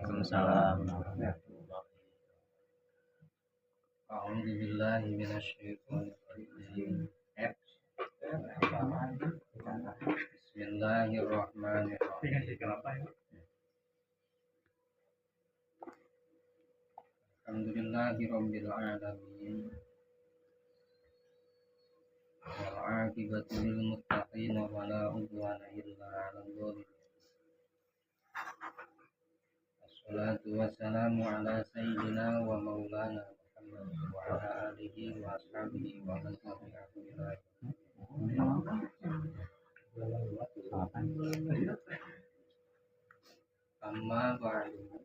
Waalaikumsalam. A'udzu billahi minasyaitonir rajim. Bismillahirrahmanirrahim. Alhamdulillahirabbil alamin. Wal 'aqibatu lil muttaqin wa la 'udwana illa 'alal zalimin. Assalatu wassalamu ala sayyidina wa maulana Muhammad wa ala alihi wa ashabihi wa man tabi'ahum ila yaumil. Amma ba'du.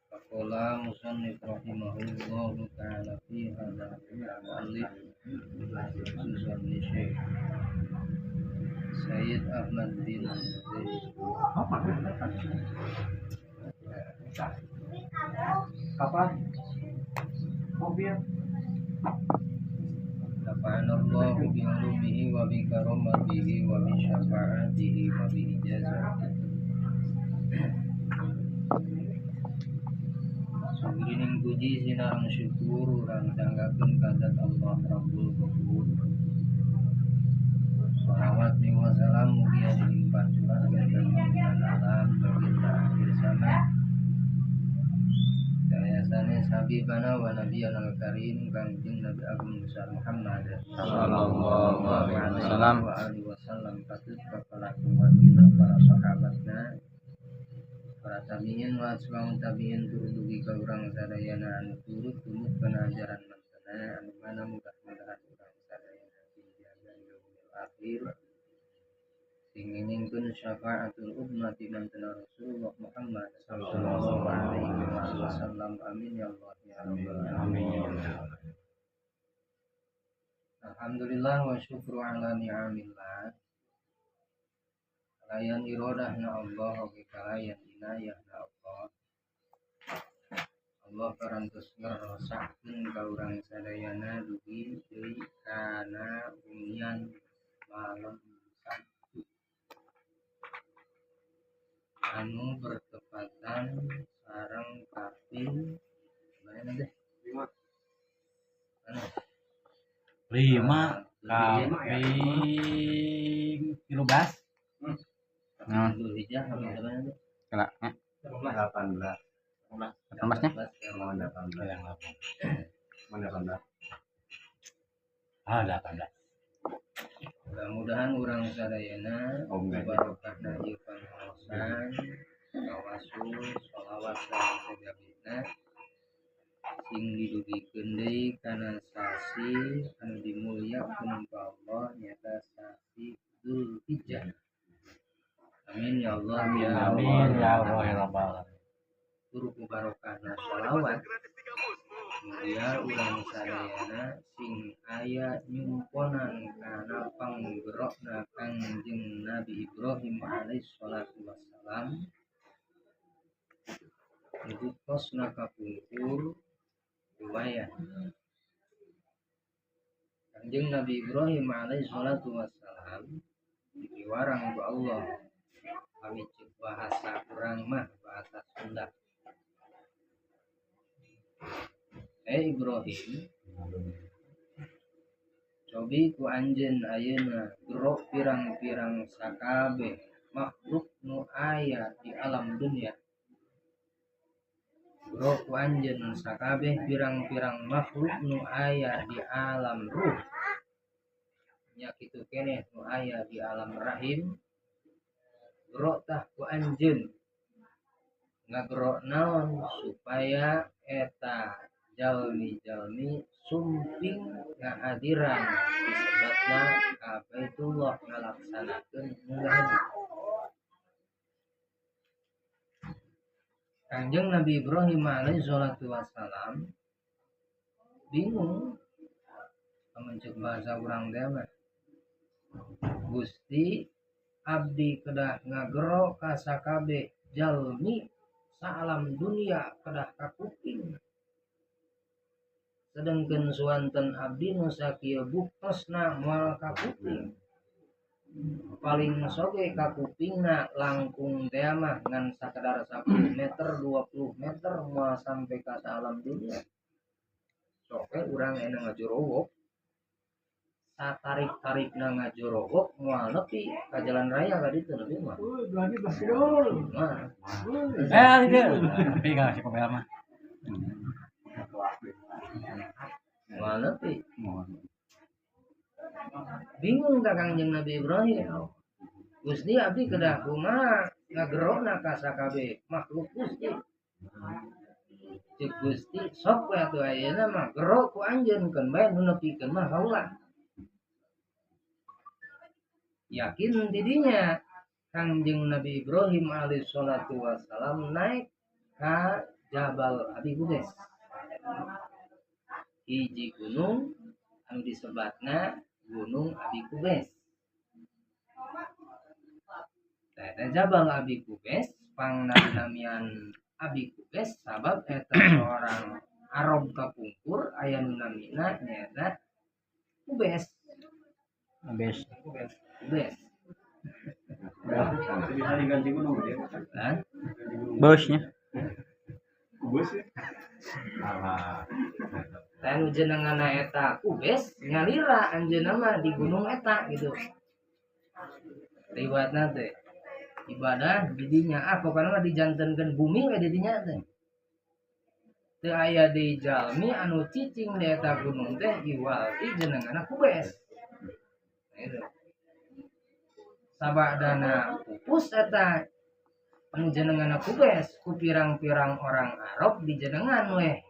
Faqala musannif rahimahullahu ta'ala fi hadha al-mu'allif Susan Syekh Sayyid Ahmad bin Zaid. Kapan? Mobil. Nafa'anallahu bi ulumihi wa bi karamatihi wa bi syafa'atihi wa bi ijazatihi. Sugrining puji sinareng syukur urang sanggakeun ka zat Allah Rabbul Ghafur. Shalawat wa salam mugia dilimpah curahkeun ka junjungan alam baginda akhir zaman. Dayasane habibana wa nabiyana al-karim Kangjeng Nabi Agung besar Muhammad sallallahu alaihi wasallam wa alihi wasallam patut kepala keluargina para sahabatna para tabi'in wa asba'un tabi'in turut dugi ka urang sadayana anu turut tumut kana ajaran mantena anu mana mudah-mudahan urang sadayana dijaga yaumil akhir sing nginingkeun syafaatul ummah ti mantena Rasulullah Muhammad sallallahu alaihi wasallam. Amin ya Allah ya rabbal alamin. Alhamdulillah wa syukru ala ni'amillah. Kalayan irodah na Allah oge kalayan inayah na Allah. Allah parantos ngerosakkeun ka urang sadayana dugi deui kana wengian malam Sabtu anu bertepatan sareng kaping mana deh? 5. Mana? 5 kaping 13. Nah. Dzulhijjah kaping berapa deh? Kela, ya. 18. 18 nya? Mau 18. Yang 8. Mau 18. Ah, 18. Mudah-mudahan urang sadayana barokahna ieu pangaosan tawasul sholawat sareng sajabina sing didugikeun deui kana sasi anu dimulyakeun ku Allah nyaeta sasi Dzulhijjah. Amin ya Allah ya Amin ya Allah ya rabbal alamin. Tur ku barokahna sholawat mugia urang sadayana sing aya nyumponan kana panggerokna Kangjeng Nabi Ibrahim alaihi salatu wassalam buktosna kapungkur lumayan. Kangjeng Nabi Ibrahim alaihi salatu wassalam dipiwarang ku Allah kami cek bahasa urang mah bahasa Sunda. Ibrahim, cobi ku anjeun ayeuna gero pirang-pirang sakabeh makhluk nu aya di alam dunia. Gero ku anjeun sakabeh pirang-pirang makhluk nu aya di alam ruh. Nya kitu keneh nu aya di alam rahim. Gero tah ku anjeun ngagero naon supaya eta jalmi-jalmi sumping ngahadiran disebatna ka Baitullah ngalaksanakeun munggah haji. Kangjeng Nabi Ibrahim alaihi salatu wassalam bingung amun ceuk bahasa urang teh mah. Gusti abdi kedah ngagero ka sakabeh jalmi saalam dunia kedah kakuping. Sedengkeun suanten abdi nu sakieu buktosna moal kakuping. Paling soge ka kupingna langkung teh mah ngan sakadar 10 meter 20 meter moal sampai ka alam dunia. Soge urang enak ngajorowok. Satarik-tarikna ngajorowok moal nepi ka jalan raya ka ditu nepi mah. Mah. Itu. Tapi kalau si pembela mah. Moal nepi. Bingung ka Kangjeng Nabi Ibrahim. Gusti abdi kedah kumaha ngagerokna ka sakabeh makhluk Gusti. Cek Gusti sok we atuh ayeuna mah gerok ku anjeun keun bae nu nepikeun mah kaula. Yakin tidinya Kangjeng Nabi Ibrahim alaihi salatu wassalam naik ka Jabal Abi Qubais. Hiji gunung anu disebatna Gunung Abi Qubais. Eta Jabal Abi Qubais pangnamian Abi Qubais sabab eta seorang Arab kapungkur aya nu namina nyaeta Qubais. Qubais. Qubais. Bisa diganti gunung dia. Hah? Bosnya. Kubus ya. Alah. Tah nu jenengana eta Qubais nyalira anjeunna mah di gunung eta gitu. Riwayatna teh ibadah didinya pokona mah dijantenkeun bumi we didinya teh. Teu aya deui jalmi anu cicing di eta gunung teh iwal ti jenengana Qubais. Nah, itu. Sabadana pupus eta anu jenengana Qubais ku pirang-pirang orang Arab dijenengan weh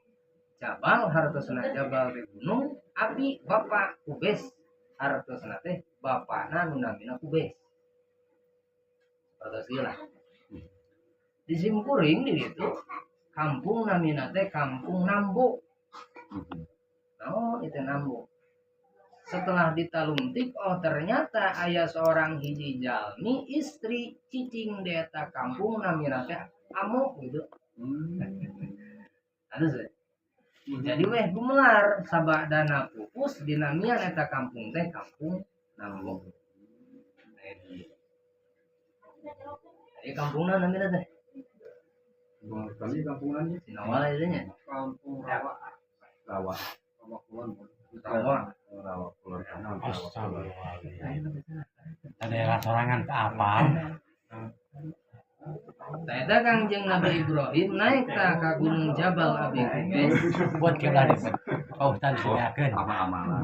Jabal hartosna Jabal di gunung Abi Bapak Qubais hartosna teh bapana nu namina Qubais. Sapertos ieu lah. Di simkuring di ditu kampung namina teh Kampung Nambo. Naon itu Nambo? Setelah ditaluntik oh ternyata aya seorang hiji jalmi istri cicing di eta kampung namina teh Amo gitu. Anu sih. Jadi weh gumelar sabadana pupus dinamian eta kampung teh Kampung Nambo. Jadi kampungna namina teh. Kami kampungannya Sinawal aja nya. Kampung Rawa. Rawa. Rawa Kulon. Rawa. Rawa Kulon. Astagfirullahaladzim. Daerah sorangan apa? Eta Kangjeng Nabi Ibrahim naik ta ka Gunung Jabal Abi Qubais. Buat kiblat itu. Pak Ustaz disediakeun. Ama-amalan.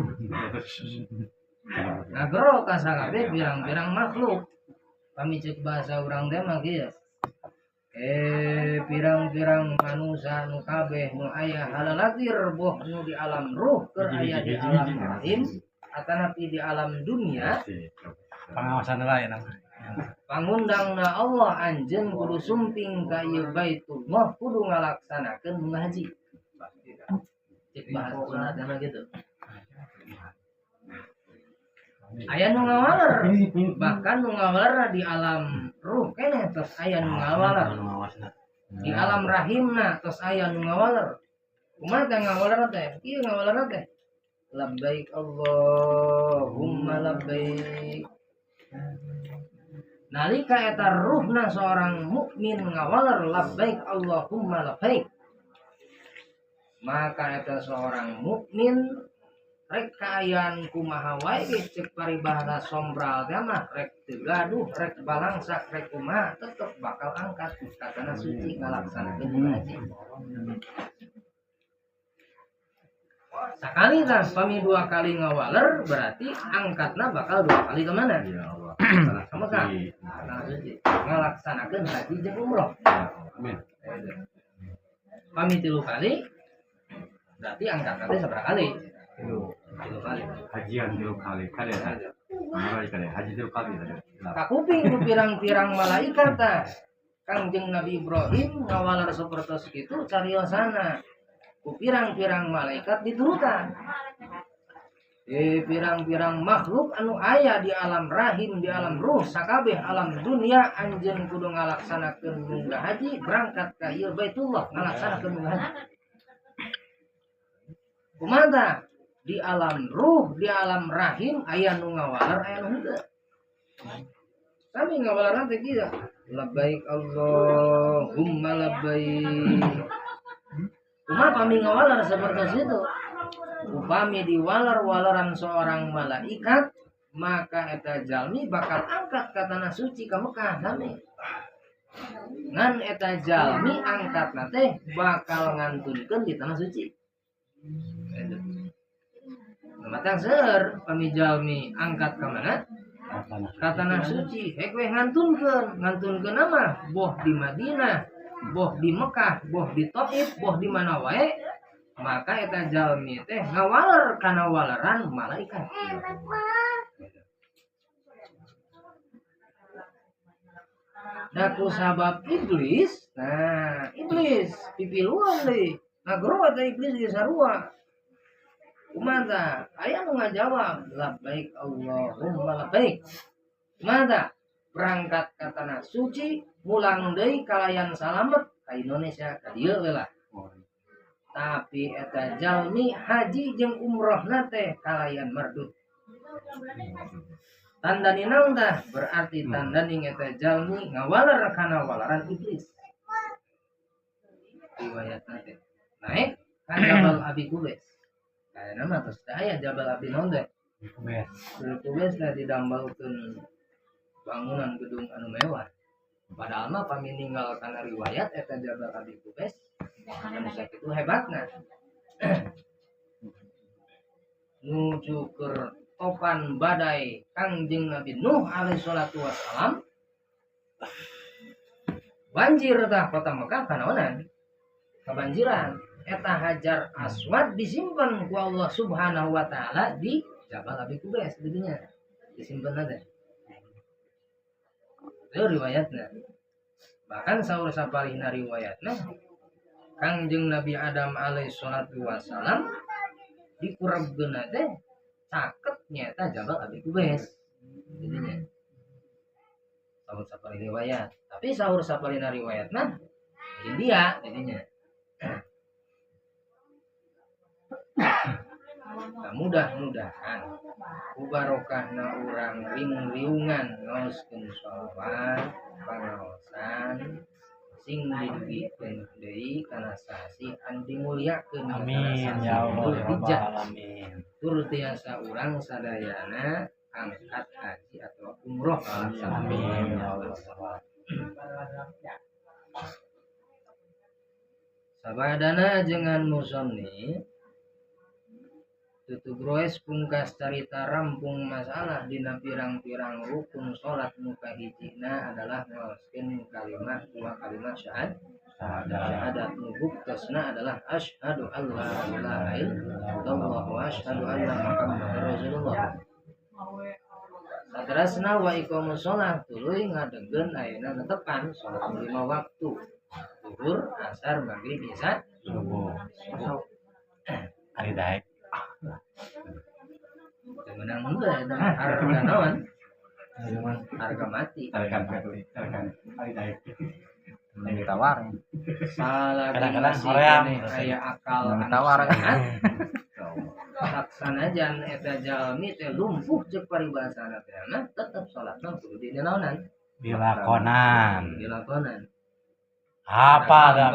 Ngagero ka sakabeh pirang-pirang makhluk. Pami ceuk bahasa urang teh mah kieu. Pirang-pirang manusia nu kabeh nu aya halalakir boh nu di alam ruh keur aya di alam rahim atanapi di alam dunia. Pengawasan lah ya namanya. Pangundangna Allah anjeun kudu sumping ka ieu Baitullah kudu ngalaksanakeun munggah haji. Cek bahasa sunat mah gitu. Aya nu ngawaler, bahkan nu ngawaler di alam ruh keneh tos aya nu ngawaler. Di alam rahimna tos aya nu ngawaler. Kumaha teh ngawaler teh? Ieu ngawaler teh. Labbaik Allahumma labbaik. Nalika eta ruhna seorang mukmin ngawaler labbaik Allahumma labbaik, maka eta seorang mukmin rek kaayaan kumaha wae ge ceuk paribahasa sombral teh mah rek teu gaduh rek balangsak rek kumaha tetep bakal angkat ka tanah suci ngalaksanakeun haji. Sakali tah pami dua kali ngawaler berarti angkatna bakal dua kali ke mana? Ya Allah. Ka Mekah. Tanah suci ngalaksanakeun haji jeung umroh. Amin. Pami tilu kali berarti angkatna teh sabaraha kali? Tilu kali. Hajian tilu kali kali ya. Mulai kali haji tilu kali tadi. Kakuping ku pirang-pirang malaikat tah. Kangjeng Nabi Ibrahim ngawaler sapertos kitu cariosana. Ku pirang-pirang malaikat diturutan. Pirang-pirang makhluk anu aya di alam rahim, di alam ruh, sakabeh alam dunia anjeun kudu ngalaksanakeun munggah haji berangkat ka ieu Baitullah ngalaksanakeun munggah haji. Kumaha tah? Di alam ruh, di alam rahim aya nu ngawaler aya nu henteu. Sami ngawalaran teh kieu. Labbaik Allahumma labbaik. Kumaha pami ngawalar seperti itu? Upami diwalar-walaran seorang malaikat, maka eta jalmi bakal angkat ka tanah suci ka Mekah sami. Ngan eta jalmi angkatna teh bakal ngantunkeun di tanah suci. Matang seueur pami jalmi angkat ka mana? Ka tanah suci, hek we ngantunkeun, ngantunkeun mah boh di Madinah, boh di Mekah, boh di Thaif, boh di mana wae, maka eta jalmi teh ngawaler kana waleran malaikat. Da ku sabab iblis, nah iblis pipiluan deui, ngagero eta iblis ge sarua. Kumaha tah? Aya nu ngajawab, labbaik Allahumma labbaik. Kumaha tah? Berangkat ka tanah suci, mulang deui kalayan salamet ka Indonesia ka dieu we lah. Tapi eta jalmi haji jeung umrohna teh kalayan mardud. Tandani naon tah? Berarti tandani eta jalmi ngawaler kana walaran iblis. Riwayatna teh naik ka Jabal Abi Qubais. Kayakna mah tos teh aya Jabal Abi naon teh? Qubais. Qubais teh didambalkeun bangunan gedung anu mewah. Padahal mah pami ninggal kana riwayat eta Jabal Abi Qubais anu sakitu hebatna. Nuju keur topan badai Kangjeng Nabi Nuh alaihi salatu wassalam banjir tah kota Mekah kanaonan kebanjiran. Eta Hajar Aswad disimpan ku Allah Subhanahu wa taala di Jabal Abi Qubais didinya disimpan teh. Itu riwayatna. Bahkan saur sapalihna riwayatna Kangjeng Nabi Adam alaihi salatu wassalam dikurebkeun teh caket nyata Jabal Abi Qubais didinya. Saur sapalih riwayat. Tapi saur sapalihna riwayatna India didinya. Nah, mudah-mudahan ku barokahna urang riung-riungan ngaoskeun sholawat pangaosan sing didugikeun deui kana sasi anu dimulyakeun. Amin ya Allah ya rabbal alamin. Tur tiasa urang sadayana angkat haji atau umroh. Amin ya Allah. Sabadana jangan musonni tutug roes pungkas carita rampung masalah dina pirang-pirang rukun salat nu kahijina adalah ngaoskeun kalimat dua kalimat syahadat nu buktosna adalah asyhadu alla ilaha illallah wa asyhadu anna muhammadar rasulullah. Saterasna wa iqamus shalah tuluy ngadegkeun ayeuna netepan salat lima waktu zuhur, asar, maghrib, isya, subuh. Ari daek menang henteu eta harga naon? Harga mati. Harga daek. Ditawar. Salah kadang-kadang hoream aya akal ditawar. Saksanajan eta jalmi teh lumpuh ceuk paribasana teh mah tetep salatna kudu dinaonan. Dilakonan. Dilakonan. Apa da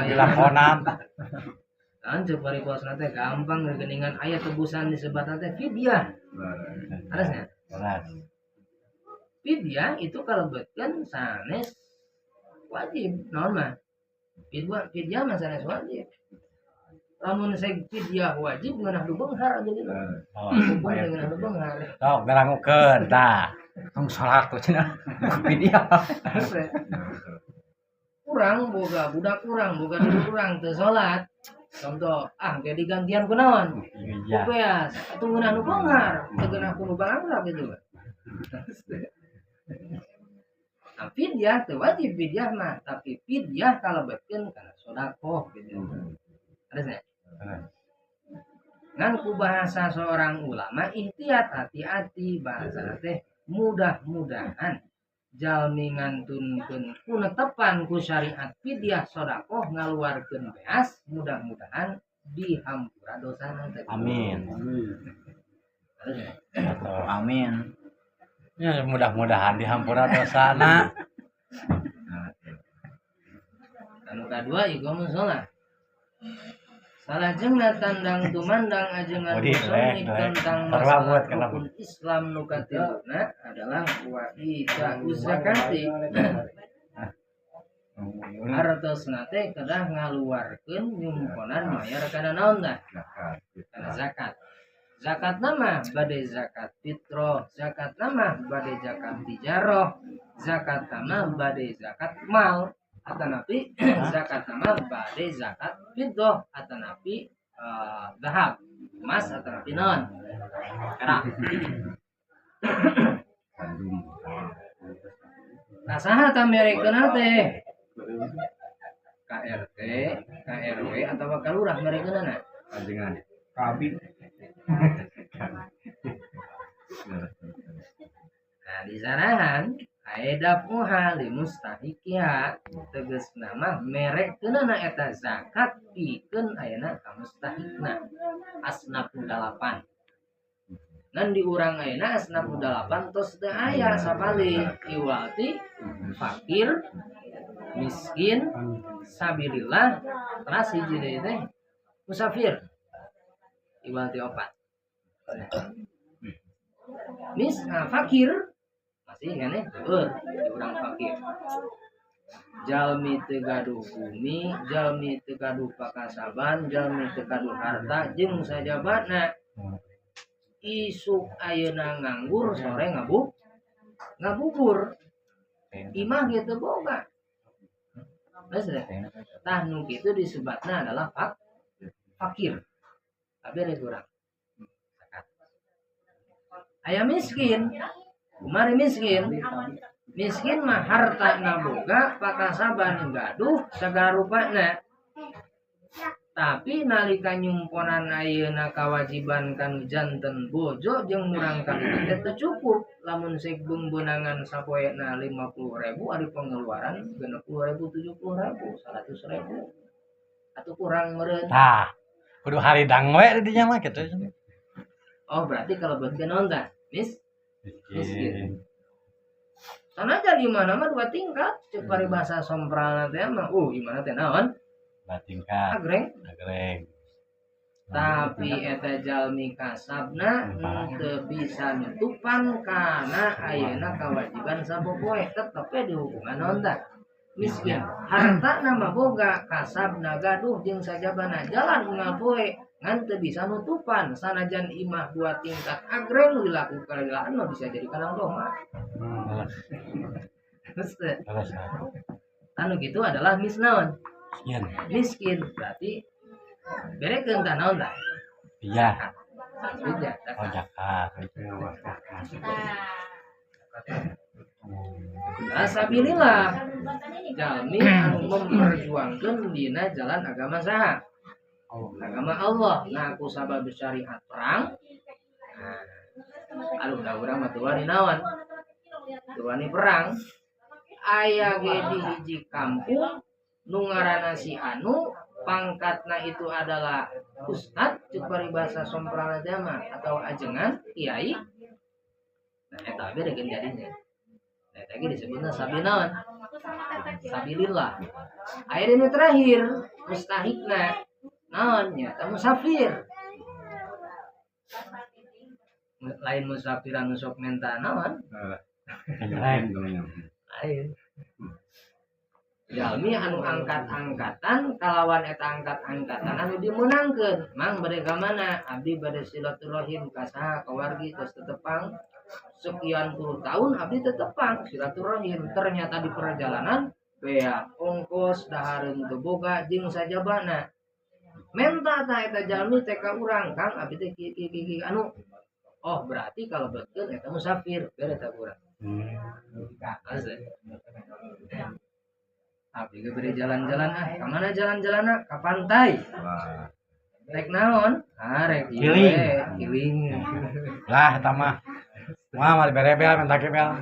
dilakonan? Kan ceuk paribasana teh gampang geuningan aya tebusan disebutna teh fidyah. Harusnya. Jelas. Fidyah itu kalebetkeun sanes wajib naon mah. Fidyah mah sanes wajib. Lamun seg fidyah wajib ngeunah nu beunghar aja gitu. Oh, ngeunah nu beunghar. Sok darangukeun tah. Tong salat tuh cenah. Fidyah. Urang boga budak urang boga dulur urang teu salat. Contoh, ah ge digantian ku naon? Iya. Ku beas, atuh ngeunah nu beunghar, teu geunah ku nu bangsa gitu. Nah, fidyah teu wajib fidyah mah, tapi fidyah kalebetkeun kana sedekah gitu. Terus ya? Ngan ku bahasa seorang ulama ihtiyat hati-hati bahasa teh mudah-mudahan jalmi ngantunkeun ku netepan ku syariat fidyah sedekah ngaluarkeun beas mudah-mudahan dihampura dosana teh. Amin. Terus ya? Amin. Ya, mudah-mudahan dihampura dosana. Anu kadua iqamus sholat. Salajengna tandang tumandang ajengan musannif tentang masalah rukun Islam nu katiluna adalah wa itauz zakati. Hartosna teh kedah ngaluarkeun nyumponan mayar kana naon tah? Kana zakat. Zakat nama bade zakat fitrah, zakat nama bade zakat tijarah, zakat nama bade zakat mal, atanapi zakat nama bade zakat fiddah, atanapi dahab, emas atanapi naon? Perak. Nah, saha tah merekeunna teh? KRT, KRW atawa kalurah merekeunana? Ajengan. Kabi. Nah, di sanahan aedafuha li mustahiqiha tegasna mah merekeunana eta zakat pikeun ayeuna ka mustahikna. Asnaf 8. Nan di urang ayeuna asnaf 8 tos teu aya sapalih iwati fakir, miskin, sabilillah, teras hiji deui teh musafir. Iwati opat. Mis fakir masih keneh seueur di urang fakir. Jalmi teu gaduh bumi, jalmi teu gaduh pakasaban, jalmi teu gaduh harta jeung sajabana. Isuk ayeuna nganggur sore ngabubur. Imah ge teu boga. Geus teh. Tah nu kitu disebatna adalah fakir. Kabeh urang. Aya miskin, kumari miskin. Miskin mah harta naboga, pakasaban gaduh sagala rupana. Tapi nalika nyumponan ayeuna kawajiban kanu janten bojo jeung murang kali teh teu cukup. Lamun sek beunangan sapoena 50.000 ari pengeluaran 60.000, 70.000, 100.000 atau kurang meureun. Tah, kudu haridang we di dinya mah kitu. Oh, berarti kalau buat naon tah? Miskin. Sanajan di mana mah dua tingkat, cek paribasa sompralna teh mah, gimana teh naon? Dua tingkat. Agreng. Agreng. Tapi eta jalmi kasabna teu bisa nutupan kana ayeuna kawajiban sapopoe, tetep we dihukuman naon tah? Miskin. Hartana mah boga, kasabna gaduh jeung sajabana jalan unggal poe. Ngan teu bisa nutupan sanajan imah dua tingkat agreng dilakukan kalilaan mah bisa jadi kanang domba. Terus anu gitu adalah misnaon. Miskin. Miskin berarti berekeun tah naon tah? Iya. Iya. Oh, zakat. Nah, sabilillah jalmi anu memperjuangkeun dina jalan agama saha? Agama Allah. Nah, aku sabab syariat perang. Nah, aduh da urang mah teu wani naon? Teu wani perang. Aya ge di hiji kampung nu ngaranna si anu pangkatna itu adalah ustad cek paribasa somprana teh mah atau ajengan kiai. Nah, eta ge dekeun jadinya. Nah, eta ge disebutna sabi naon? Sabilillah. Aya nu terakhir mustahikna naon nyata musafir. Lain musafir anu sok menta naon? Lain. Lain. Jalmi anu angkat-angkatan kalawan eta angkat-angkatan anu dimeunangkeun. Mang bade ka mana? Abdi bade silaturahim ka saha ka wargi tos tetepang sekian puluh tahun abdi tetepang silaturahim. Ternyata di perjalanan bea ongkos dahareun teu boga jeung sajabana. Menta tah eta jalmi teh ka urang, Kang abdi teh kieu kieu kieu anu. Oh, berarti kalau betul eta musafir bere ta urang. Abdi ge bere jalan-jalan ah, ka mana jalan-jalanna? Ka pantai. Rek naon? Ah, rek Healing. Healing. Lah eta mah. Mah mah berebel minta kebel.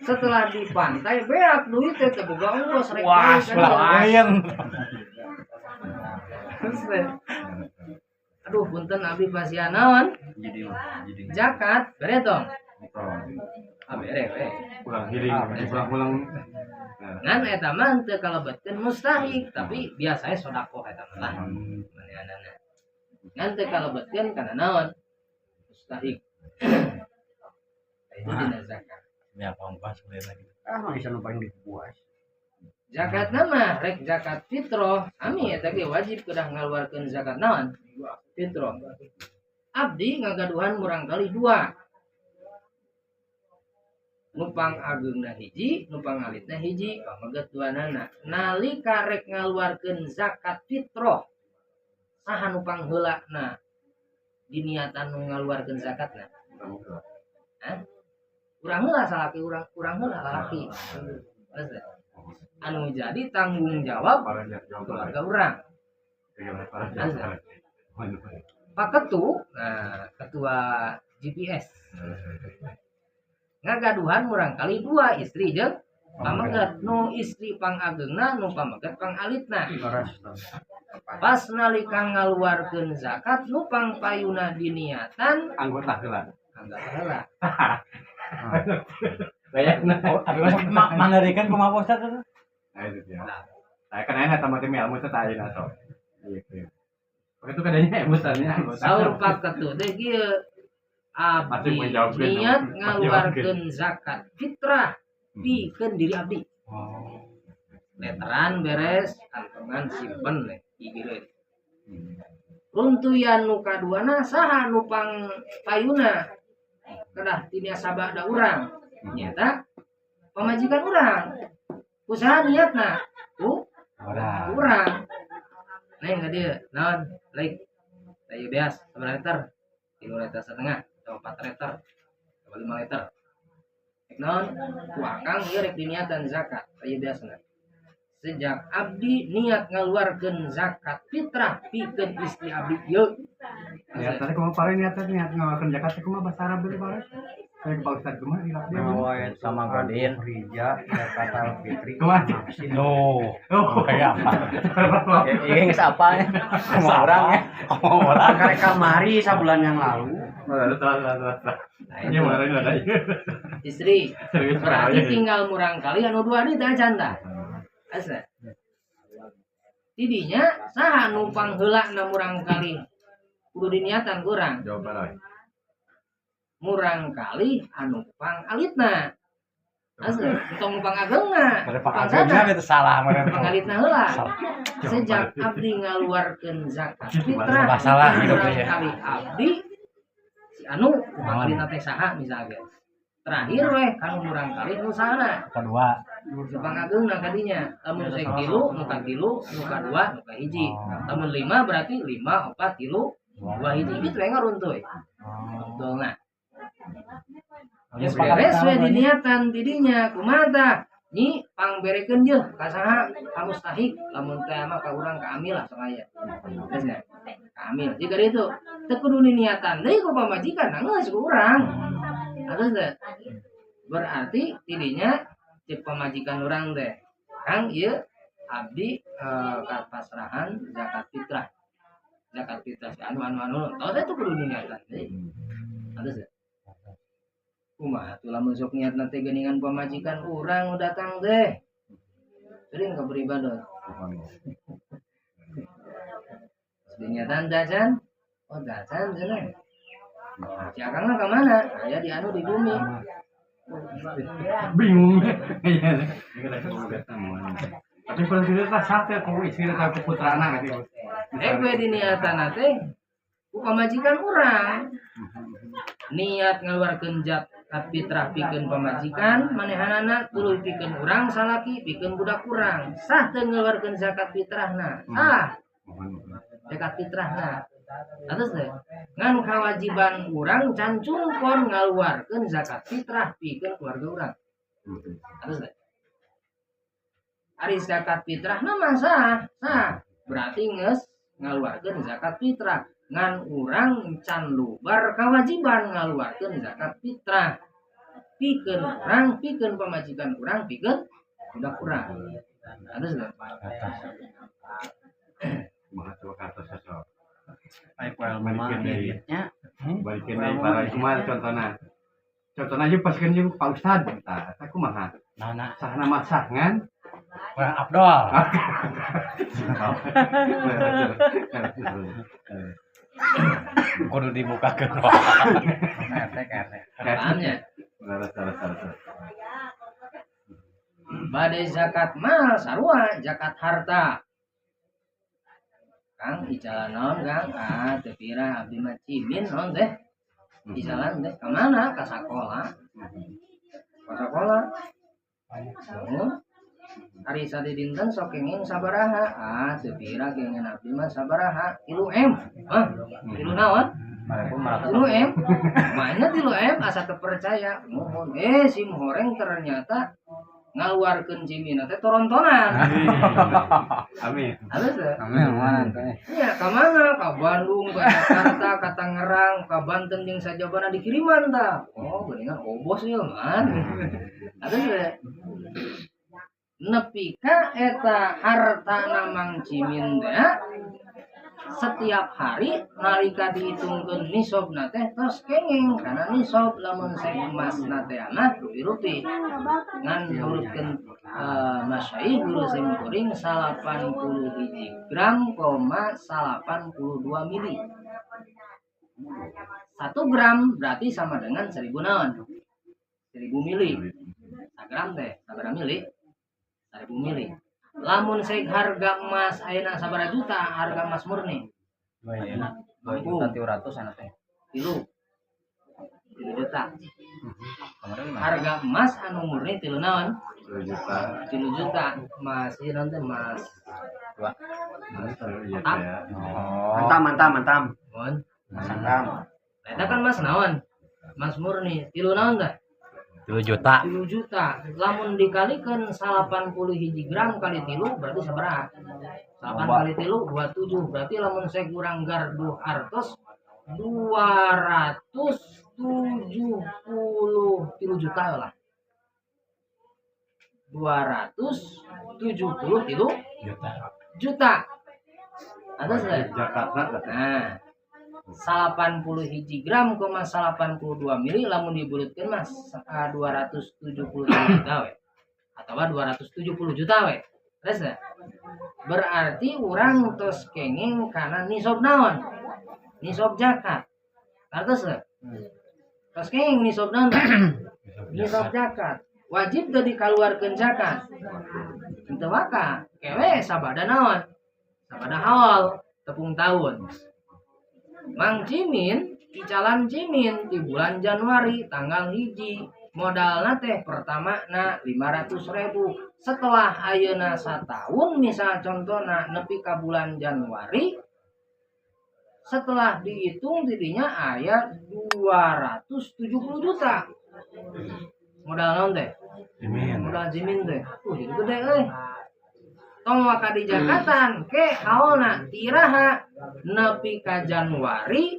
Setelah di pantai beak duit teh teu boga ongkos rek. Wah, ulah euyeun. Aduh, punten abdi pasian naon? Zakat, bere tong. Ah bere we. Kurang healing, kurang. Ngan eta mah teu kalebetkeun mustahik, tapi biasanya sedekah eta mah lah. Manehanana. Ngan teu kalebetkeun kana naon? Mustahik. Itu dina zakat. Ya pampas boleh lagi. Ah, mah bisa nu paling dipuas. Zakat nama rek zakat fitrah, ami eta ge wajib kedah ngaluarkeun zakat naon? Fitrah. Abdi ngagaduhan murang kali dua. Nu pangageungna hiji, nu pangalitna hiji, pameget duanana. Nalika rek ngaluarkeun zakat fitrah, saha nu pangheulana diniatan nu ngaluarkeun zakatna? Hah? Urang heula salaki urang, urang heula lalaki. Terus, anu jadi tanggung jawab keluarga urang. Pak Ketu, nah ketua GPS ngagaduhan murang kali dua istri jeung pameget, nu istri pangageungna, nu pameget pangalitna. Pas nalika ngaluarkeun zakat nu pangpayuna diniatan anggota heula. Anggota heula. Bayangna. Oh, tapi mas manerikan kumaha Pak Ustad itu? Nah itu dia. Saya kan enak sama tim ilmu teh ayeuna sok. Gitu. Itu kadanya ilmu tanya anggota. Saur Pak Ketu teh kieu, abdi niat ngaluarkeun zakat fitrah pikeun diri abdi. Oh. Letteran beres, kantongan simpen we gigireun. Runtuyan nu kaduana saha nu pangpayuna kedah tina sabada urang nyata pamajikan urang. Usaha niatna ku urang. Neng ka dieu naon laik teh beas sabaraha liter? 3 liter setengah atau 4 liter atau 5 liter. Rek naon? Ku akang ieu rek diniatan zakat teh beasna. Sejak abdi niat ngaluarkeun zakat fitrah pikeun istri abdi ieu. Niat tadi kumaha pare niat teh niat ngaluarkeun zakat teh kumaha bahasa Arab deui pare? Saya ke Pak Ustad kumaha di lapnya. Sama Godin. Rija zakatal fitri. Kumaha? No. Oh, Kayak apa? Ini geus apa ya? Sama orang ya. Oh, orang. Karek kamari sabulan yang lalu. Lalu salah salah salah. Ini marah ada. Istri Serius berarti tinggal murang kali anu dua deui teh acan tah. Asa. Tidinya saha nu pangheulana murang kali kudu diniatan kurang. Jawa Barat. Murang kali anu pangalitna. Asa, entong nu pangageungna. Pada pangageungna itu salah meureun. Pangalitna heula. Salah. Sejak abdi ngaluarkeun zakat fitrah Masalah hidup murang ya. kali abdi si anu pangalitna teh saha misalnya. Terakhir weh kanu murang kali nu sahana. Kedua. Nu pangageungna kadinya. Lamun saya tilu, nu katilu, nu kadua, nu kahiji. Lamun 5 berarti 5, 4, 3, 2 hiji gitu we ngaruntuy. Betulna. Ya, Beres we diniatan tidinya kumaha tah? Nyi pangberekeun jeuh ka saha? Ka mustahik. Lamun teh mah ka urang ka amil lah sok aya. Geus nya. Ka amil. Jika ditu teu kudu diniatan deui ku pamajikan geus ku urang. Terus teh. Berarti tidinya cek pamajikan urang teh. Kang ieu abdi kapasrahan zakat fitrah. Zakat fitrah si anu anu anu. Tau teh kudu diniatan deui. Terus teh. Kumaha tuh lamun sok niatna teh geuningan pamajikan urang nu datang teh. Sering ka beribadah. Diniatan dacan. Oh dacan cenah. Si akang mah ka mana? Aya di anu di bumi. Bingung. Iya. Tapi kalau tidak tak sah teh ku istri atau ku putrana gitu. We diniatan teh ku pamajikan urang. Niat ngaluarkeun zakat fitrah pikeun pamajikan manehanana tuluy pikeun urang salaki pikeun budak urang. Sah teu ngaluarkeun zakat fitrahna? Sah. Zakat fitrahna. Atus teh ngan kewajiban urang can cungkon ngaluarkeun zakat fitrah pikeun keluarga urang. Atus teh. Ari zakat fitrahna mah sah, sah. Berarti geus ngaluarkeun zakat fitrah. Ngan urang can lubar kewajiban ngaluarkeun zakat fitrah pikeun urang, pikeun pamajikan urang, pikeun budak urang. Atus teh. Kumaha coba ka atas sok. Ai poel mah Balikeun deui. duitnya. Balikeun deui para kumaha contohna. Contohnya aja pas kan jeung Pak Ustad, tah eta kumaha? Nah, nah. Sahna mah sah ngan Kurang afdol. Kudu dibukakeun wae. RT RT. Pahamnya? Leres, leres, leres. Bade zakat mal sarua zakat harta. Kang icalan naon Kang? Ah, teu pira abdi mah cimin naon teh? Icalan teh ka mana? Ka sakola. Ka sakola. Oh. Ari sadidinten sok kenging sabaraha? Ah, teu pira kenging abdi mah sabaraha? 3 M. Hah? 3 naon? 3 M. Mana 3 M asa teu percaya. Mohon sim horeng ternyata ngaluarkeun cimina teh torontonan. Amin. Halus teh? Amin mana teh. Iya, ka mana? Ka Bandung, ka Jakarta, ka Tangerang, ka Banten jeung sajabana dikiriman tah. Oh, geuningan obos ieu man. Halus teh? Nepi ka eta hartana Mang Cimin teh setiap hari nalika dihitungkeun nisabna teh tos kenging karena nisab lamun sek emasna teh mah rupi-rupi ngan nurutkeun masyaih guru sing kuring 81 gram koma 82 mili. 1 gram berarti sama dengan 1000 naon? 1000 mili. 1 gram teh sabaraha mili? 1000 mili. Lamun sek harga emas ayeuna sabaraha juta harga emas murni? 2 juta 300 anu teh. 3. 3 juta. Kemarin mah. Harga emas anu murni 3 naon? 3 juta. 3 juta. Emas ieu naon teh emas. 2. Iya teh. Oh. Mantam, mantam, mantam. Mohon. Mantam. Eta kan emas naon? Emas murni 3 naon teh? 3 juta. 3 juta. Lamun dikalikeun 81 gram kali 3 berarti sabaraha? 8 kali 3 27. Berarti lamun saya kurang garduh artos 273 juta lah. 273 Juta. juta. Atas teh? Jakarta. Nah, 81 gram koma 82 mili lamun dibulatkeun mah 273 juta we. Atawa 270 juta we. Terus teh? Berarti urang tos kenging kana nisab naon? Nisab zakat. Kartos teh? Tos kenging nisab naon teh? Nisab zakat. Wajib teu dikaluarkeun zakat. Teu waka, kewe sabada naon? Sabada haul tepung tahun. Mang Cimin, icalan Cimin di bulan Januari tanggal 1 modalna teh pertama na 500.000. Setelah ayeuna satahun misal contohna nepi ka bulan Januari, setelah dihitung tidinya aya 270 juta. Modal naon teh? Cimin. Modal Cimin teh. Jadi gede euy. Tong waka di Jakarta ke haolna tiraha nepi ka Januari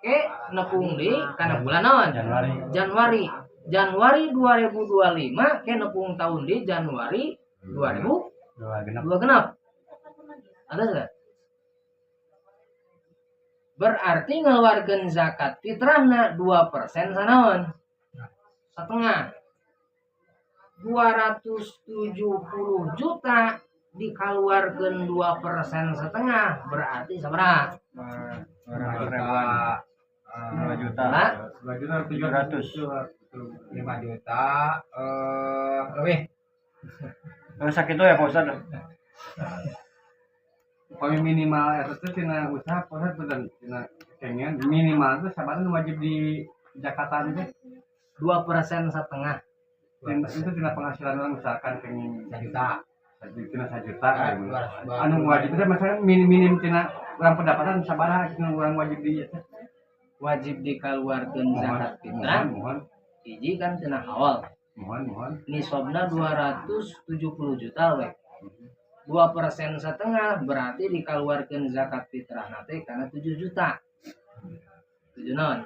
ke nepung di kana bulan naon? Januari. Januari. Januari 2025 ke nepung tahun di Januari 2026. Dua genep. Ada enggak? Berarti ngeluarkeun zakat fitrahna 2% sanaon? Setengah. 270 juta dikaluarkeun 2% setengah berarti sabaraha? 2 juta. Hah? 2 juta 700. 5 juta lebih. Sakit itu ya Pak Ustad. Upami minimal eta teh tina usaha Pak Ustad bener tina kengen minimal teh sabaraha nu wajib di Jakarta teh? 2% setengah. Itu tina penghasilan orang misalkan kenging 1 juta. Tina 1 juta, anu wajib teh misalkan minim tina urang pendapatan sabaraha tina urang wajib di teh? Wajib dikaluarkeun zakat fitrah. Mohon, mohon. Hiji kan tina awal. Mohon, mohon. Nisabna 270 juta we. 2% setengah berarti dikaluarkeun zakat fitrah teh kana 7 juta. 7 naon?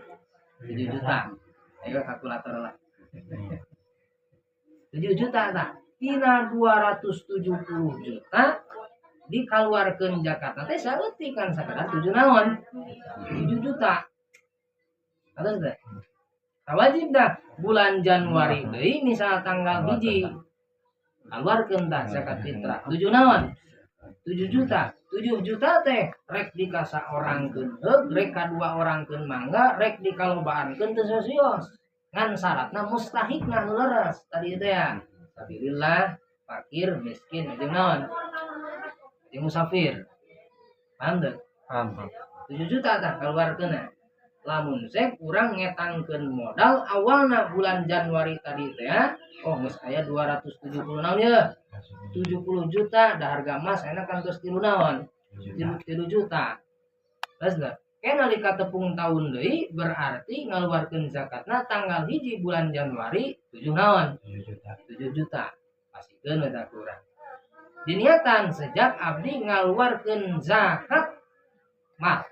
7 juta. Ayo kalkulator lah. 7 juta tah. Tina 270 juta dikaluarkeun zakat teh saeutik kan sakadar 7 naon? 7 juta. Atas teh. Wajib dah bulan Januari deui misal tanggal 1 keluarkeun tah zakat fitrah 7 naon 7 juta 7 juta teh rek dikasa orangkeun heug rek kadua orangkeun mangga rek dikalobaankeun teu sosios ngan syaratna mustahikna nu leres tadi teh ya sabilillah fakir miskin jeung naon jeung musafir paham teu Paham. 7 juta tah keluarkeunna lamun sek urang ngetangkeun modal awalna bulan Januari tadi teh ya oh geus aya 270 naon ye 70 juta da harga emas enak kan geus 3 naon 3 juta geus teu ke nalika tepung tahun deui berarti ngaluarkeun zakatna tanggal 1 bulan Januari 7 naon 7 juta pasikeun we tah ku urang diniatan sejak abdi ngaluarkeun zakat mal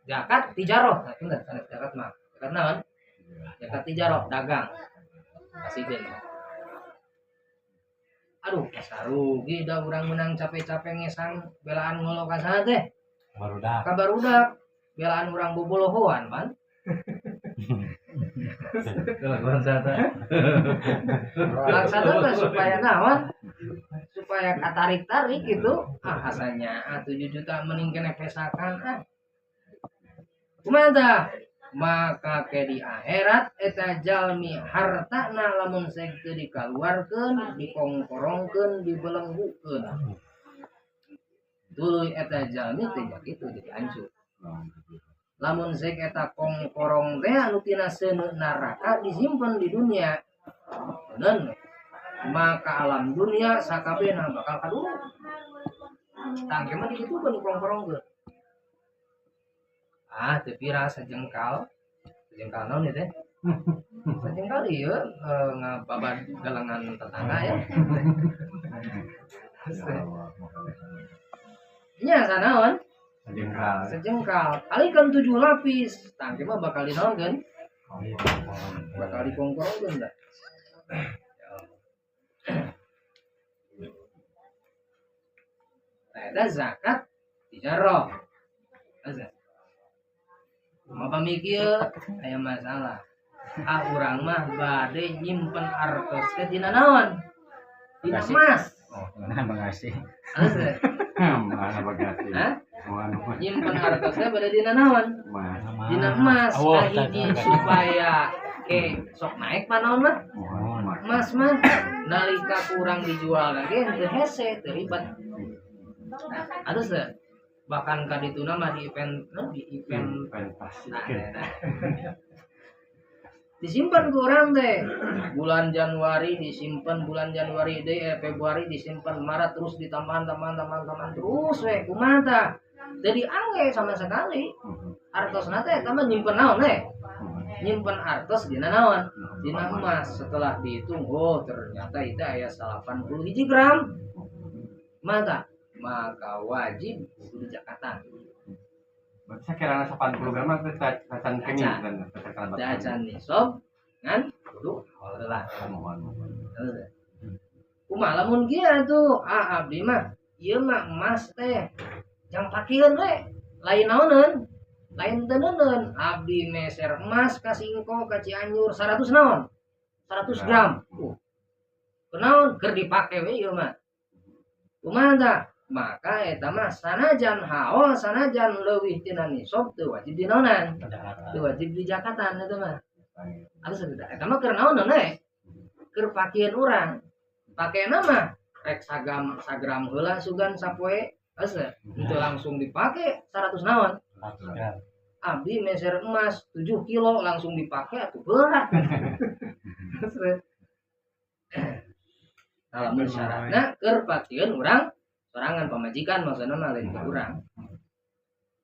zakat tijaroh, nah, bener, zakat mah, zakat naon? Zakat tijaroh, dagang, kasihkeun. Aduh, asa rugi da urang menang capek-capek ngesang belaan ngolo ka saha teh? Barudak. Ka barudak, belaan urang bobolohoan, pan. Kelakuan saya. Maksudna mah supaya naon? Supaya katarik-tarik gitu. Ah, asanya ah 7 juta mending kene pesakan ah. Kumaha tah? Maka ke di akhirat eta jalmi hartana lamun sek teu dikaluarkeun, dikongkorongkeun, dibelenggukeun. Tuluy eta jalmi teh kitu jadi hancur. Lamun sek eta kongkorong teh anu tina seuneu neraka disimpen di dunia. Bener. Maka alam dunia sakabehna bakal kaduruk. Tangke mah dikitukeun dikongkorongkeun. Ah, teu pira sejengkal. Sejengkal naon ieu teh? Sejengkal ieu ngababad galengan tetangga ya. Nya sanaon? Sejengkal. Sejengkal. Kali kan 7 lapis. Tangke mah bakal dinaonkeun? Bakal dikongkorongkeun dah. Nah, eta zakat tijaroh. Zakat. Mapa mikir aya masalah. Ah urang mah bade nyimpen artos teh dina naon? Dina emas. Oh, mana bagasi. Mana bagasi. Hah? Nyimpen artos teh bade dina naon? Dina emas. Kahiji supaya ke sok naik mah naon mah? Emas mah nalika kurang dijual lagi teu hese, teu ribet. Nah, atus teh. Bahkan kadituna mah di event, no, di event nah. Disimpan ku urang teh. Bulan Januari disimpan, bulan Januari deui, Februari disimpan, Maret terus ditambahan, tambahan terus we kumaha tah? Teu diangge sama sekali. Artosna teh eta mah nyimpen naon we? Nyimpen artos dina naon? Dina emas. Setelah dihitung, oh ternyata itu aya 81 gram. Mata maka wajib kudu dijakatan. Berarti sakirana 80 gram mah teh acan kenging kan teh acan nisab ngan kudu heula. Kumaha lamun kieu atuh? Ah abdi mah ieu mah emas teh jang pakieun we, lain naoneun, lain teu neuneun. Abdi meser emas ka Singko ka Cianjur 100 naon? 100 gram. Kunaon keur dipake we ieu mah. Kumaha tah? Maka eta mah sanajan haol sanajan leuwih tina nisab teu wajib dinaonan, teu wajib dijakatan eta mah. Atuh saeutik eta mah keur naon we? Keur pakieun urang. Pakena mah rek sagram heula sugan sapoe, geus teu langsung dipake 100 naon? Abdi meser emas 7 kilo langsung dipake atuh berat. Lamun syaratna keur pakieun urang sorangan pamajikan maksudna mah lain keur urang.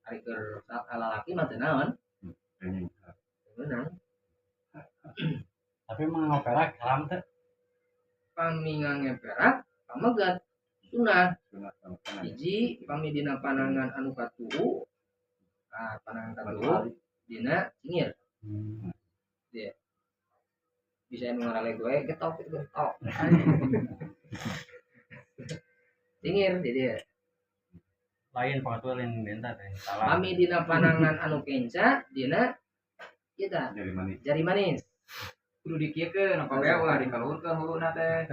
Ari keur lalaki mah teu naon. Beunang. Tapi mah ngoperak haram teh. Pami ngangeperak pamegat sunah. Hiji pami dina panangan anu katuhu. Ah panangan katuhu dina cingir. Dia. Bisa anu ngaraleg we getok gitu getok. Cingir jadi lain pangatuan lain benta teh. Salah. Pami dina panangan anu kenca dina kita jari manis. Jari manis. Kudu dikieukeun apa bae ulah dikaluhurkeun huluna teh.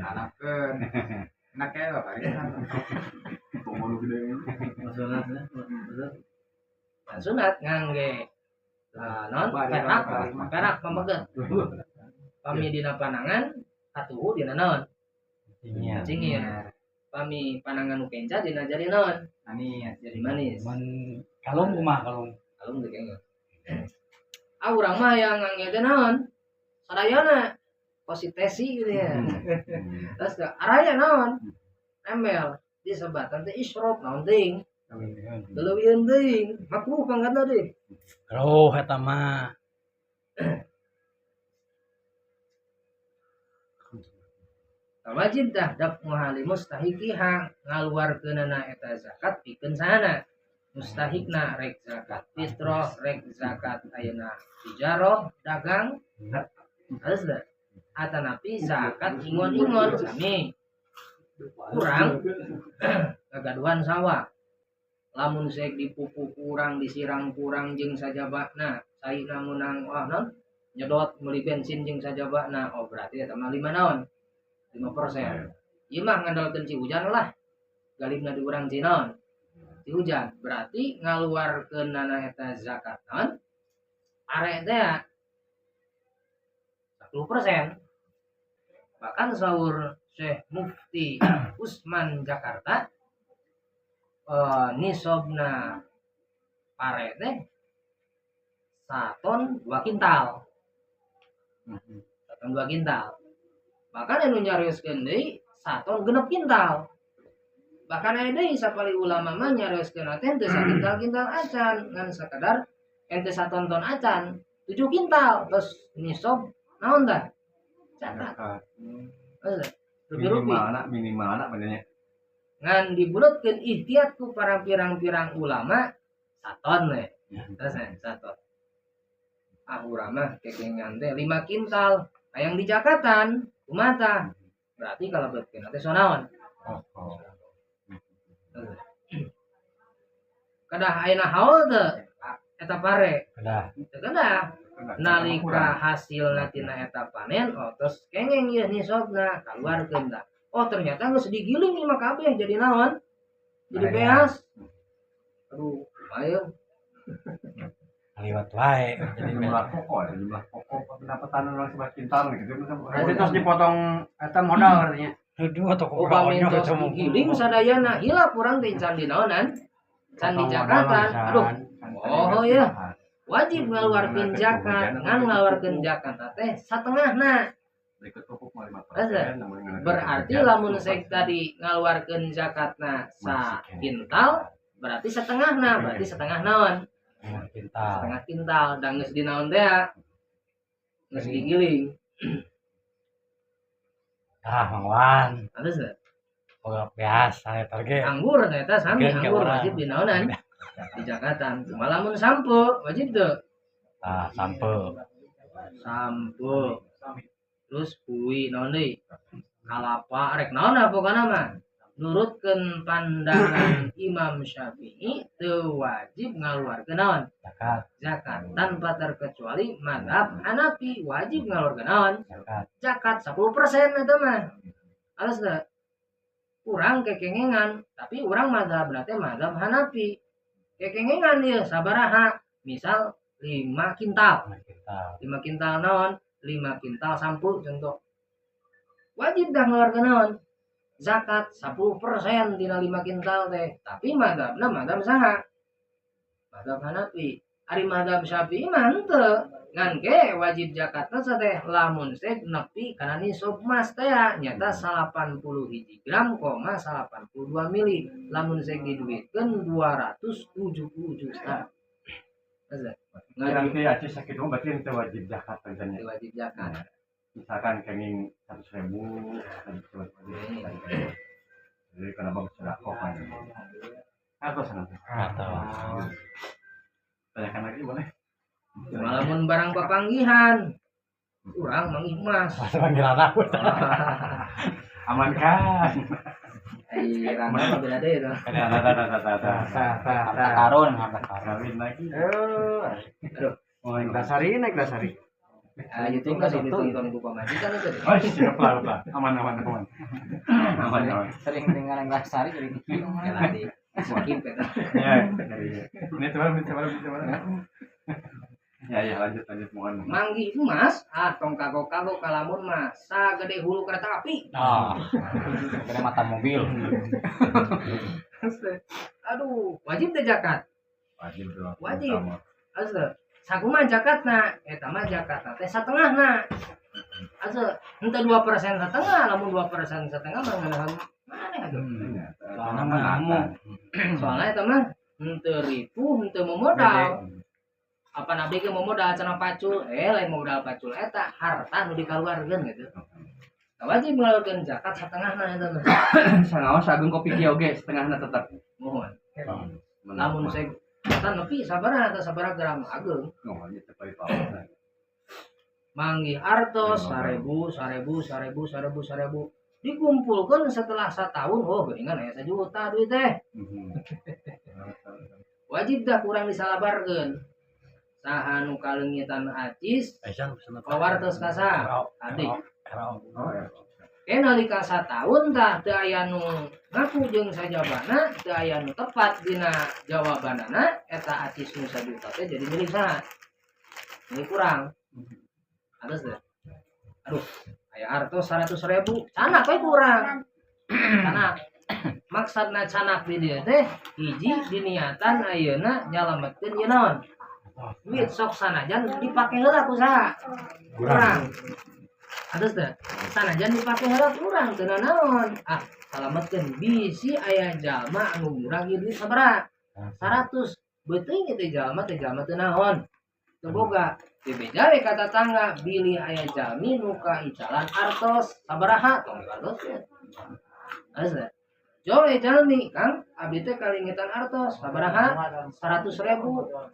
Anakkeun. Enak ya Bapak. Sunat Sunat ngangge non perak, perak pameget. Pami dina panangan katuhu dina naon? Cingir. Cingir. Pami panangan nu kenca dina jari naon? Manis. Jadi manis. Mun kalung kumaha kalung? Kalung teh kayaknya. Ah urang mah yang ngangge teh naon? Sadayana positesi gitu ya. Terus araya naon? Nempel di sebatan teh israf naon teuing? Leuwihan teuing, makruh pangkatna deui. Roh eta mah. Wajib dah daf'uha li mustahiqiha ngaluarkeunana eta zakat pikeun sahana. Mustahikna rek zakat fitrah, rek zakat ayeuna tijarah, dagang. Harus dah. Atanapi zakat ingon-ingon sami. Kurang kagaduhan sawah. Lamun sek dipupuk kurang, disiram kurang jeung sajabana, saina meunang wah non nyedot meuli bensin jeung sajabana, oh berarti eta mah 5 naon? 5%. Ieu mah ngandalkeun ci hujan lah. Galibna di urang ci naon? Ci hujan. Berarti ngaluarkeunana eta zakat naon? Pare teh 10%. Bahkan saur Syekh Mufti Usman Jakarta nisobna pare teh 1 ton 2 kintal. 1 ton 2 kintal. Bahkan anu nyarioskeun deui 1 ton 6 kintal. Bahkan aya deui sapali ulama mah nyarioskeun teh teu sakintal-kintal acan, ngan sakadar ente saton-ton acan 7 kintal terus nisob naon tah? Catat. Rupi-rupi. Minimal benernya. Ngan dibulatkeun ihtiat ku para pirang-pirang ulama saton we. Terus saton. Ah urang mah kekengan teh 5 kintal. Hayang di Jakatan kumaha? Berarti kalau betkeun teh sonaon? Oh. Kedah ayeuna haul teu eta pare. Kedah. Teu kedah. Nalika hasilna tina eta panen, oh terus kengeng ieu nisobna kaluarkeun tah. Oh ternyata geus digiling ieu mah kabeh jadi naon? Jadi beas. Aduh, lumayan. Liwat wae jadi jumlah pokok, jumlah pokok pendapatan orang sebelah kintal gitu. Berarti terus dipotong eta modal artinya. Aduh atau upami tos digiling sadayana hilap urang teh can di naonan? Can di Jakarta. Aduh. Oh ya. Wajib ngaluarkeun zakat, ngan ngaluarkeun zakat teh satengahna. Berarti lamun sek tadi ngaluarkeun zakatna sa kintal, berarti setengahna, berarti setengah naon? Kintal. Setengah kintal, dan geus dinaon teh geus digiling. Ah, Mang Wan. Halus teh. Oh, biasa eta ge. Anggur eta sami anggur wajib dinaonan. Di Jakarta. Malamun sampo wajib teu? Ah, sampo. Sampo. Terus kui naon deui? Kalapa rek naon pokona mah. Nurutkeun pandangan Imam Syafi'i teu wajib ngaluarkeun naon? Zakat. Zakat tanpa terkecuali mazhab Hanafi wajib ngaluarkeun naon? Zakat. Zakat 10% eta mah. Halus teu? Urang kekengengan, tapi urang mazhabna teh mazhab Hanafi. Kekengengan ieu sabaraha? Misal 5 kintal. 5 kintal naon? 5 kintal sampu contoh. Wajib dah ngeluarkeun naon? Zakat 10% dina 5 kintal teh. Tapi mazhabna mazhab saha? Mazhab Hanafi. Ari mazhab Syafi'i mah henteu. Ngan ge wajib zakatna teh lamun sek nepi kana nisab emas teh nyata 81 gram koma 82 mili. Lamun sek diduitkeun 270 juta. Nanti aja sakit mah berarti ente wajib zakat tentunya. Wajib zakat. Misalkan kenging 100.000 wajib. Jadi karena bab sedekah kan. Atau sana. Atau. Tanyakan lagi boleh. Malamun barang papanggihan, urang manggih emas. Panggil anak. Aman kan? Ai rana mah beda deui tah. Harta karun, harta karun. Kawin lagi. Aduh. Oh, naik dasari, naik dasari. Ah, YouTube kan sok ditonton ku pamajikan itu. Oh, siap lah. Aman. Aman. Sering tinggal yang sari jadi kieu mah. Nanti skip eta. Ya. Ini coba. Ya, lanjut mohon. Manggih emas, ah tong kagok-kagok kalamun mah sagede hulu kereta api. Ah. Gede mata mobil. Aduh, wajib teh zakat. Wajib dong. Wajib. Asa, sakumaha zakatna? Eta mah zakatna teh satengahna. Asa, henteu 2% setengah, lamun 2% setengah mah ngeunaheun maneh atuh. Soalna mah kamu. Soalna eta mah henteu ripuh, henteu memodal. Apa nabi ge modal cenah pacul, lain modal pacul eta harta nu dikaluarkeun gitu. Nah, wajib ngaluarkeun zakat satengahna eta mah. Sanaos agung kopi kieu oge setengahna tetep. Mohon. Lamun saya eta nepi sabaraha eta sabaraha gram ageung. Oh, ieu teh paling. Manggih artos 1000 1000 1000 1000 1000 dikumpulkeun setelah satahun, oh geuningan aya 1 juta duit teh. Wajib dah kurang disalabarkeun. Saha nu kaleungitan acis pawartos ka saha adik. Nalika sataun tah teu aya nu ngaku jeung sajabana, teu aya nu tepat dina jawabanana, eta acis nu sajuta teh jadi milik saha? Milik urang. Atas teh. Aduh, aya artos 100.000, canak we kurang. Canak. Maksudna canak di dieu teh hiji diniatan ayeuna nyalametkeun ieu naon? Duit sok sanajan dipake heula ku saha? Kurang. Atas teh. Sanajan dipake heula kurang teu naon. Ah, salametkeun bisi aya jalma anu murah ieu duit sabaraha? 100. Beuteung teh jalma teu naon. Teu boga. Dibeja we ka tatangga bilih aya jalmi nu kaicalan artos sabaraha tong diwartoskeun. Atas teh. Jowe jalmi Kang, abdi teh kalingitan artos sabaraha? 100.000.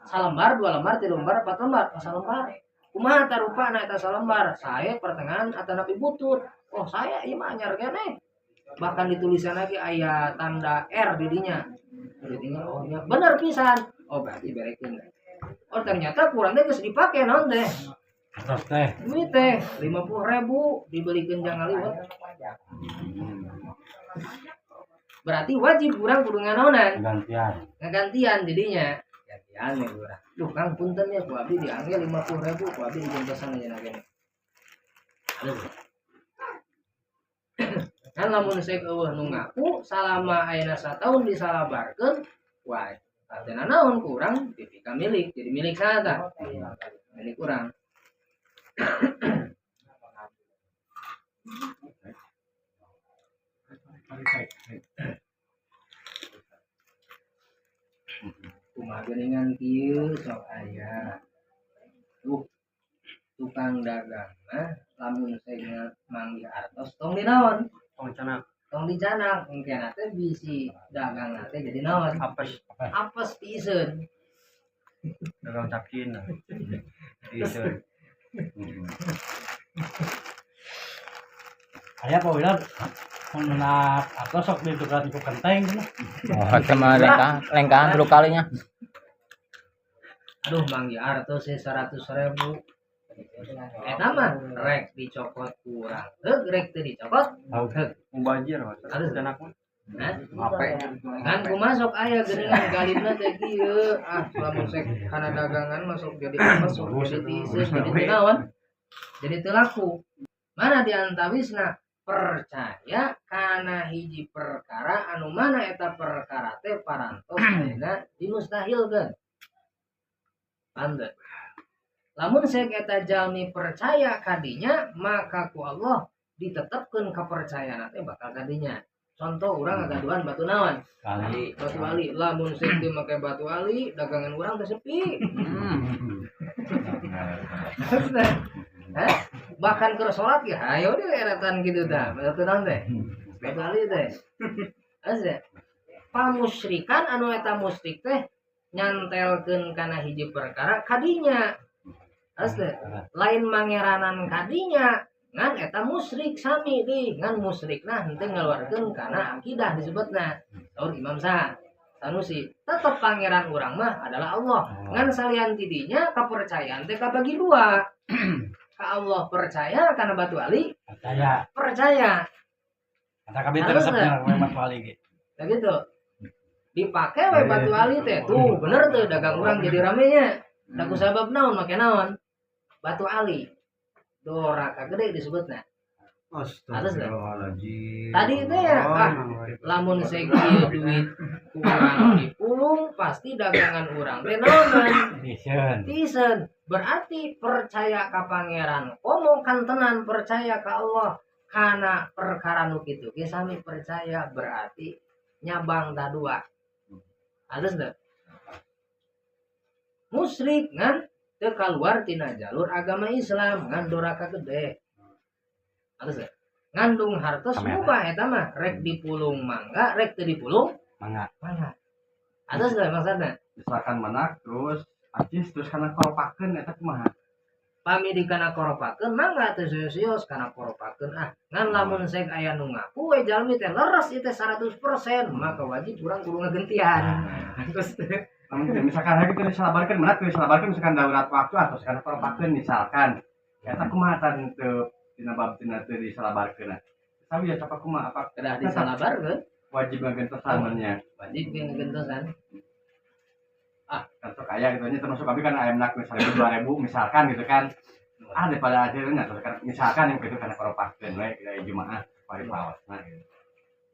Salembar, 2 lembar, 3 lembar, 4 lembar, salembar. Kumaha tarupana eta salembar? Sae pertengahan atanapi butut. Oh, saya ieu mah anyar keneh. Bahkan ditulisan lagi aya tanda R di dinya. Ditinggal oh nya bener pisan. Oh, berarti berekeun. Oh, ternyata kurang teh geus dipake naon teh? Artos teh. Duit teh 50.000 dibelikeun jang ngaliwet. Berarti wajib kurang kudu nganaonan. Gantian. Ngagantian jadinya. Gantian ya kurang. Duh Kang punten ya ku abdi diangge 50.000 ku abdi digentosan aja kene. Aduh. Kan lamun saya eueuh nu ngaku salama ayeuna sataun disalabarkeun, wah artina naon kurang dipika milik, jadi milik saha tah? Milik urang. Kumaha geuningan kieu sok aya. Tuh tukang dagang mah lamun saya manggih artos tong dinaon? Tong canak. Tong dicanak engkena teh bisi dagang teh jadi naon? Apes. Apes piseun. Dagang capcin. Piseun. Aya Pak Wilad menak atau sok ditukeran ku kenteng cenah. Oh, eta mah lengkahan 3 kalinya. Aduh manggih artos 100.000. Eta mah rek dicokot kurang. Heug rek teu dicokot. Heug. Mubajir mah. Aduh. Canak mah. Hah? Ape. Kan kumaha sok aya geuningan galibna teh kieu. Ah, lamun sek kana dagangan masuk jadi apes, sok jadi tiiseun, jadi teu naon? Jadi teu laku. Mana diantawisna percaya kana hiji perkara anu mana eta perkara teh parantos ayeuna dimustahilkeun. Paham teu? Lamun sek eta jalmi percaya kadinya maka ku Allah ditetepkeun kepercayaan teh bakal kadinya. Contoh urang ngagaduhan batu naon? Kali. Batu ali. Lamun sek teu make batu ali dagangan urang teh sepi. Hah? Bahkan keur salat ge hayo deui eretan kitu tah. Batu naon teh? Batu ali teh. Asa pamusyrikan anu eta musyrik teh nyantelkeun kana hiji perkara kadinya. Asa lain mangeranan kadinya ngan eta musyrik sami deui ngan musyrikna henteu ngaluarkeun kana akidah disebutna. Saur Imam Saha Sanusi tetep pangeran urang mah adalah Allah. Ngan salian ti dinya kepercayaan teh kabagi dua. Ka Allah percaya kana batu ali? Percaya. Percaya. Kata kami teresepnya batu ali ge. Nah gitu. Dipake we batu ali teh. Tuh bener tuh dagang urang jadi ramenya. Da ku sabab naon make naon? Batu ali. Doraka gede disebutna. Astagfirullahaladzim. Tadi itu ya, lamun sekieu duit kurang dipulung pasti dagangan urang teh naonan? Tisen. Tisen. Berarti percaya ka pangeran komo kantenan percaya ka Allah kana perkara nu kitu ge sami percaya berarti nyabang ta dua. Halus teu? Musyrik ngan teu kaluar tina jalur agama Islam ngan doraka gede. Halus teu? Ngandung hartos mubah eta mah rek dipulung mangga rek teu dipulung mangga. Mangga. Halus teu maksudna? Misalkan menak terus acis terus kana koropakeun eta kumaha? Pami di kana koropakeun mangga teu serius kana koropakeun ah. Ngan lamun sek aya nu ngaku we jalmi teh leres ieu teh 100% maka wajib urang kudu ngagentian. Terus misalkan lagi teu disalabarkeun menak teu disalabarkeun misalkan darurat waktu atau kana koropakeun misalkan eta kumaha tan teu dina bab dina teu disalabarkeun. Sawi ya apa kumaha apa kedah disalabarkeun? Wajib ngagentosan nya. Wajib ngagentosan. Ah, termasuk aya gitu nya termasuk abi kan aya menak misalnya 2000 misalkan gitu kan. Ah daripada akhirnya misalkan yang gitu kana koropakeun we dari Jumaah pari paosna gitu.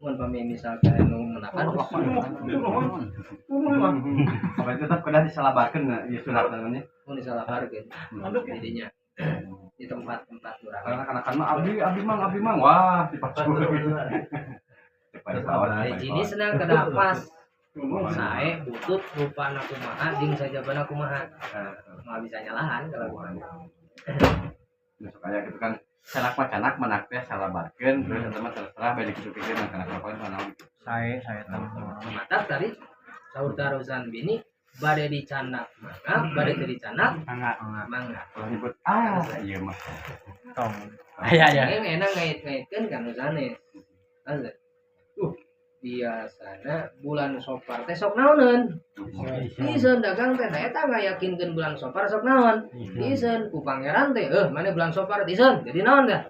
Mun pami misalkan anu menakan apa tetap kedah disalabarkeun ya sunat namanya. Mun disalabarkeun jadinya di tempat-tempat urang. Karena anak-anak mah abdi mang wah dipacu. Di senang kedah pas. Sae butut rupana kumaha jeung sajabana kumaha. Moal bisa nyalahan kalau kumaha. Masuk aya gitu kan. Canak mah canak menak teh salabarkeun terus eta mah terserah bade kitu-kitu mah kana kalakuan mah naon. Sae teh. Mantap tadi saur tarusan bini bade dicanak mangga bade teu dicanak mangga. Mangga. Ulah nyebut ah ieu mah. Tong. Aya ya. Enak ngait-ngaitkeun ka nu sanes. Biasana bulan Sopar teh sok naoneun. Iseun dagang teh eta ngayakinkeun bulan Sopar sok naon. Iseun ku pangeran teh heuh mane bulan Sopar iseun jadi naon teh?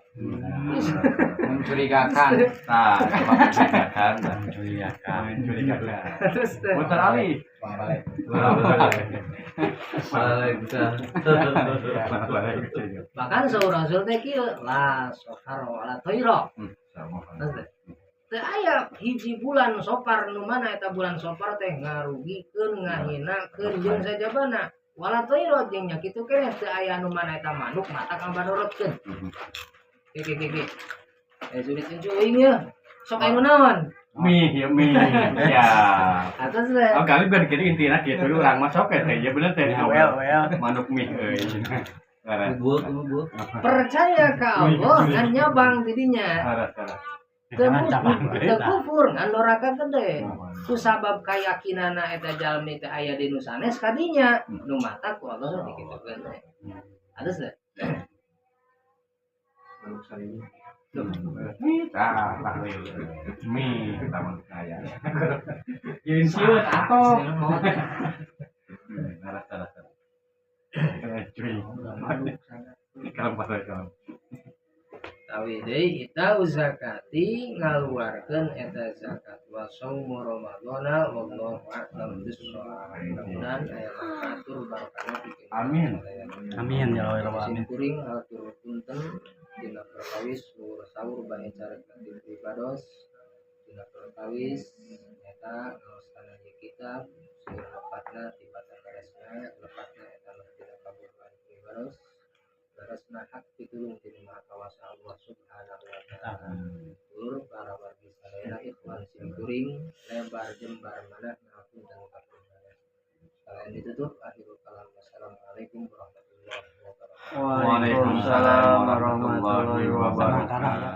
Mencurigakan. Tah, mencurigakan. Mencurigakan. Terus teh. Mutar ali. Bahkan saur Rasul teh kieu la sofar wala toiro. Teu aya hiji bulan Sopar nu mana eta bulan Sopar teh ngarugikeun ngahinakeun jeung sajabana wala toiro jeung nya kitu keneh teu aya nu mana eta manuk mata ngabanorotkeun. Ge ge ge. Sulit cuing ye. Sok aya nu naon? Mie ya mie. Ya. Atas teh. Oh kali ben kitu intina kitu urang mah sok teh ya bener teh. Well. Manuk mie euy. Percaya ka Allah ngan nyabang tidinya. Teu kufur ngan doraka gede. Ku sabab kayakinana eta jalmi teh aya di nu sanes kadinya nu mata ku Allah dikitukeun teh. Alus teh. Manuk sarimi. Tah, tahlil. Mi kita manuk aya. Jeung sieun atoh. Salah. Cuy. Kalem pasal kalem. Tawi deui ita zakati ngaluarkeun eta zakat wa saumu ramadhana wallahu a'lam bissawab. Mudah-mudahan aya manfaat barokahna pikeun. Amin. Amin ya rabbal alamin. Kuring hatur punten dina perkawis luhur sahur bae carek di pribados dina perkawis eta ngaosana ieu kitab seueur lepatna tibatan beresna lepatna eta mah dina kabupaten pribados beresna hak pitulung ti Maha Kawasa Allah Subhanahu wa taala. Ulur para wargi sadaya ikhwan sim kuring lebar jembar manah ngapunten kapunten. Kalian ditutup akhirul kalam. Wassalamualaikum warahmatullahi wabarakatuh. Waalaikumsalam warahmatullahi wabarakatuh.